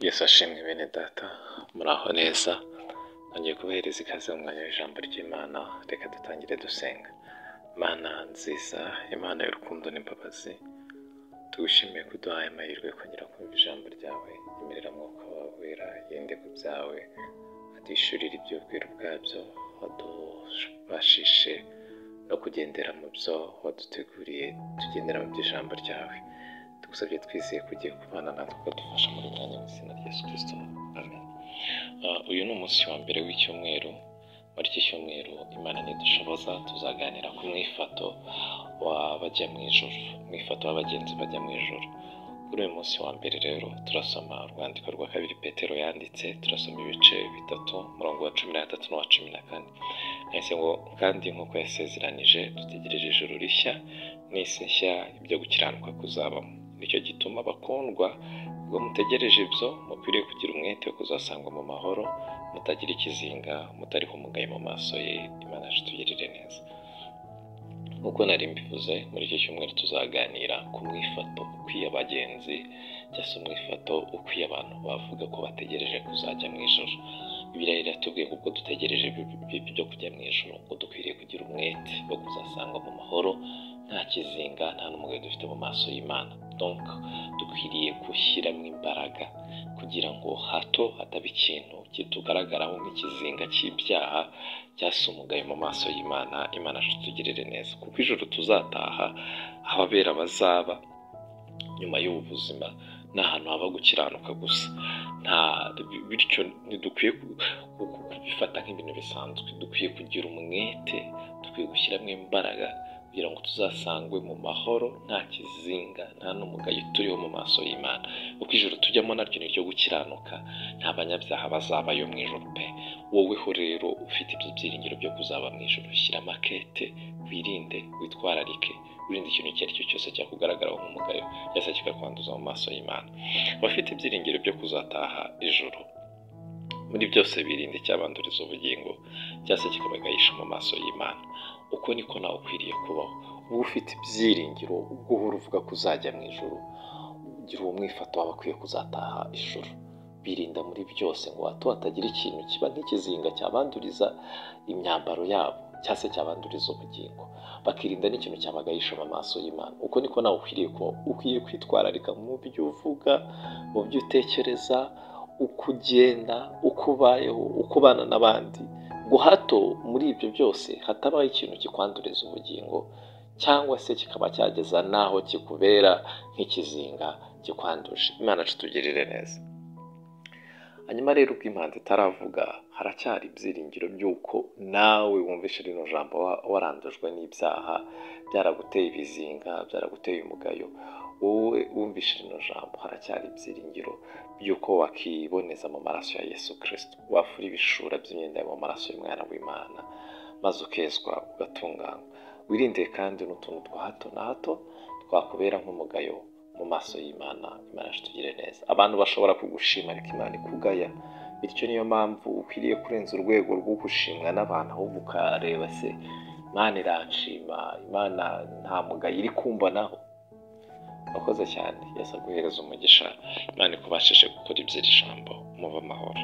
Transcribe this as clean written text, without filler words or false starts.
Yesu ashimwe bene data, muraho neza, nongeye kubahereza ikaze mu mwanya w'ijambo ry'Imana, reka dutangire dusenga. Mana nziza, Imana y'urukundo n'imbabazi, tugushimiye ko uduhaye amahirwe yo kongera kumva ijambo ryawe, nyemerera Mwuka wawe wera yende ku byawe, aduhishurire iby'ubwiru bwabyo, adubashishe no kugendera mu byo waduteguriye, tugendera mu by'ijambo ryawe. Tugusabye twizeye ko ugiye kubana natwe ukadufasha muri uyu mwanya mu izina rya Yesu Kristo, amen. Uyu ni umunsi wa mbere w'icyumweru. Muri iki cyumweru Imana nidushoboza tuzaganira ku mwifato w'abajya mu ijuru, umwifato w'abagenzi bajya mu ijuru. Kuri uyu munsi wa mbere rero turasoma urwandiko rwa kabiri Petero yanditse, turasoma ibice 3, umurongo wa 13 n'uwa 14. Nahise ngo kandi nk'uko yasezeranije dutegereje ijuru rishya n'isi nshya ibyo gukiranuka kuzabamo. Nicyo gituma bakundwa, ubwo mutegereje ibyo, mukwiriye kugira umwete wo kuzasangwa mu mahoro, mutagira ikizinga, mutariho umugayo mu maso ye. Imana yacu itugirire neza. Nk'uko nari mbivuze, muri iki cyumweru tuzaganira ku mwifato ukwiye abagenzi, cyangwa se umwifato ukwiye abantu bavuga ko bategereje kuzajya mu ijuru. Bibiliya iratubwiye ko ubwo dutegereje ibyo kujya mu ijuru, ngo dukwiriye kugira umwete wo kuzasangwa mu mahoro, nta kizinga, nta n'umugayo dufite mu maso y'Imana. Donc dukwiriye gushyiramo imbaraga kugira ngo hato hataba ikintu kitugaragaraho nk'ikizinga cy'ibyaha cyangwa se umugayo mu maso y'Imana. Imana itugirire neza, kuko ijuru tuzataha, ababera bazaba nyuma y'ubu buzima ni ahantu haba gukiranuka gusa. Nta bityo ntidukwiye kubifata nk'ibintu bisanzwe, dukwiye kugira umwete, dukwiye gushyiramo imbaraga kugira ngo tuzasangwe mu mahoro, nta kizinga, nta n'umugayo turiho mu maso y'Imana. Kuko ijuru tujyamo naryo ni iryo gukiranuka, nta banyabyaha bazabayo mu ijuru pe. Woweho rero ufite ibyo byiringiro byo kuzaba mu ijuru, shyiramo akete, wirinde, witwararike, wirinde ikintu icyo ari cyo cyose cyakugaragaraho nk'umugayo cyangwa se kikakwanduza mu maso y'Imana. Abafite ibyiringiro byo kuzataha ijuru, muri byose birinde icyabanduriza ubugingo cyangwa se kikabagayisha mu maso y'Imana. Uko niko nawe ukwiriye kubaho. Uba ufite ibyiringiro, ubwo uhora uvuga ko uzajya mu ijuru, ugira uwo mwifato waba akwiye kuzataha ijuru. Birinda muri byose ngo hato hatagira ikintu kiba nk'ikizinga cyabanduriza imyambaro yabo cyangwa se cyabanduriza ubugingo, bakirinda n'ikintu cyabagayisha mu maso y'Imana. Uko niko nawe ukwiriye kubaho. Ukwiye kwitwararika mu byo uvuga, mu byo utekereza, uko ugenda, uko ubayeho, uko ubana n'abandi, ngo hato muri ibyo byose hatabaho ikintu kikwanduriza ubugingo cyangwa se kikaba cyageza n'aho kikubera nk'ikizinga kikwanduje. Imana itugirire neza. Hanyuma rero ubwo impanda itaravuga, haracyari ibyiringiro by'uko nawe wumvishe rino jambo warandujwe n'ibyaha, byaraguteye ibizinga, byaraguteye umugayo. Wowe wumvishe rino jambo, haracyari ibyiringiro by'uko wakiboneza mu maraso ya Yesu Kristo, wafura ibishura by'imyenda mu maraso y'Umwana w'Imana, maze ukezwa ugatunganywa. Wirinde kandi n'utuntu twa hato na hato twakubera nk'umugayo mu maso y'Imana. Imana itugirire neza. Abantu bashobora kugushima ariko Imana ikugaya, bityo niyo mpamvu ukwiriye kurenza urwego rwo gushimwa n'abantu, ahubwo ukareba se Imana iranshima, Imana nta mugayo iri kumbonaho. Wakoze cyane, Yesu aguhereza umugisha, Imana ikubashishe gukora iby'iri jambo, muve amahoro.